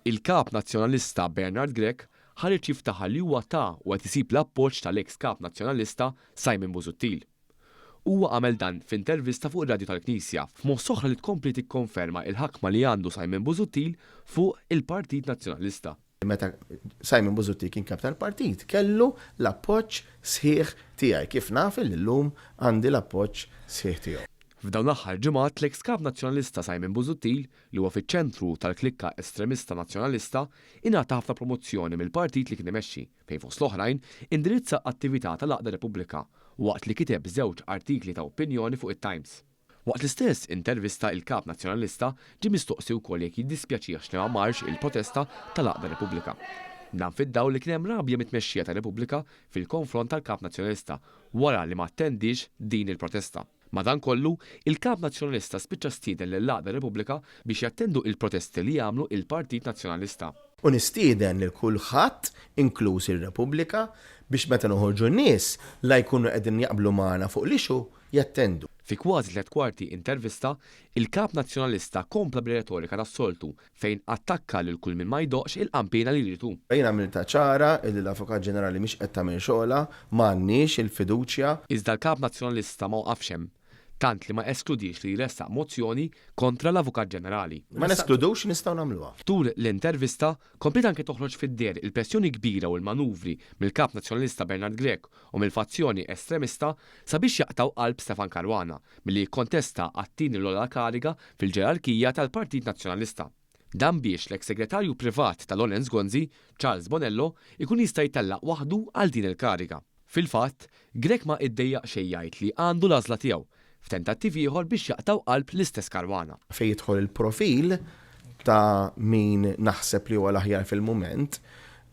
Il-Kap Nazzjonalista Bernard Grech ħareġ jiftaħar li huwa ta u qed isib l-appoġġ tal-eks Kap Nazzjonalista Simon Busuttil. Huwa għamel dan f'intervista fuq ir-radju tal-Knisja, f'moss oħra li tkompli tikkonferma il-ħakma li għandu Simon Busuttil fuq il-Partit Nazzjonalista. Meta Simon Busuttil kien kap tal-partit, kellu l-appoġġ sħiħ tiegħi, kif naf illi llum għandi l-appoġġ sħiħ tiegħu. F'dawn l-aħħar ġimgħat l-eks Kap Nazzjonalista Simon Busuttil, li huwa fiċ-ċentru tal-klikka estremista Nazzjonalista, ingħata ħafna promozzjoni mill-partit li kien imexxi, fejn fost l-oħrajn indirizza attività tal-għaqda Repubblika, waqt li kiteb żewġ artikli ta' opinjoni fuq it-Times. Waqt l-istess intervista il-Kap Nazzjonalista ġie mistoqsi wkoll jekk jiddispjaċihx li ma marx il-protesta tal-għaqda Repubblika. Dan fid-dawl li kien hemm rabja mit-tmexxija ta' Repubblika fil-konfront tal-Kap Nazzjonalista wara li ma attendiex din il-protesta. Madankollu, il-Kap Nazzjonalista spiċċa stieden lill-għaqda Repubblika biex jattendu il-protesti li jagħmlu il-Partit Nazzjonalista. U nistieden lil kulħadd, inkluż ir-Repubblika, biex meta noħorġu n-nies, la jkunu qegħdin jaqblu magħna fuq l-issue, jattendu. Fi kważi tlett kwarti intervista, il-Kap Nazzjonalista kompla bir-retorika tas-soltu fejn attakka lil kull min ma jdoqqx il-qanpiena li jrid hu. Jien għamiltha ċara illi l-Avukat Ġenerali mhix qed tagħmel xogħolha, m'għandniex il-fiduċja. Iżda l-Kap Nazzjonalista ma waqafx hemm, tant li ma eskludiex li jressaq mozzjoni kontra l-Avukat Ġenerali. Ma neskludux li nistgħu nagħmluha. Tul l-intervista, kompliet anke toħroġ fid-deher il-pressjoni kbira u l-manuvri mill-Kap Nazzjonalista Bernard Grech u mill-fazzjoni estremista sabiex jaqtgħu qalb Stefan Caruana milli jikkontesta għat-tieni l-ogħla kariga fil-ġerarkija tal-Partit Nazzjonalista. Dan biex l-eks segretarju privat ta' Lawrence Gonzi, Charles Bonello, ikun jista' jtellaq waħdu għal din il-kariga. Fil-fatt, Grech ma iddejjaq xejn jgħid li għandu l-għażla tiegħu, f'tentattiv ieħor biex jaqtgħu qalb l-istess Caruana. Fejn jidħol il-profil ta' min naħseb li huwa l-aħjar fil-mument,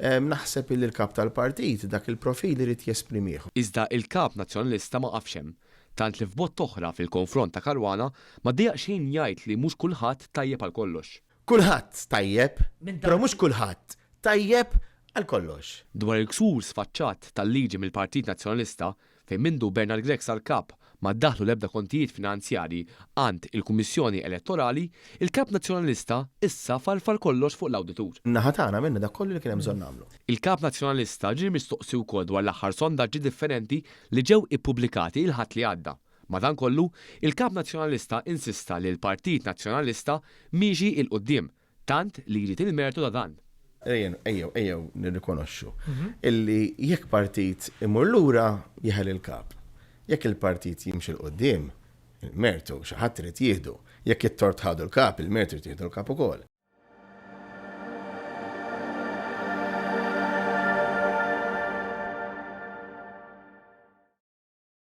naħseb illi l-Kap tal-Partit dak il-profil irid jesprimih. Iżda il-Kap Nazzjonalista ma qafx hemm. Tant li f'bott oħra fil-konfront ta' Caruana ma ddejjaq xejn jgħid li mhux kulħadd tajjeb għal kollox. Kulħadd tajjeb, però mhux kulħadd tajjeb għal kollox. Dwar il-ksur sfaċċat tal-liġi mill-Partit Nazzjonalista, fejn mindu Bernard Grech sar Kap ma ddaħħlu l-ebda kontijiet finanzjarji għand il-Kummissjoni Elettorali, il-Kap Nazzjonalista issa farfar kollox fuq l-Awditur. Min-naħa tagħna għamilna dak kollu li kien hemm bżonn nagħmlu. Il-Kap Nazzjonalista ġie mistoqsi wkoll dwar l-aħħar sondaġġi differenti li ġew ippubblikati il-Ħadd li għadda. Madankollu, il-Kap Nazzjonalista insista li l-Partit Nazzjonalista miexi 'l quddiem, tant li jrid il-mertu ta' dan. Ejjew, ejjew, ejjew nirrikonoxxu illi jekk partit imur lura jeħel il-kap. Jekk il-partit jimxi 'l quddiem, il-mertu xi ħadd irid jieħdu. Jekk it-tort ħadu l-kap, il-mertu jrid jieħdu l-kap ukoll.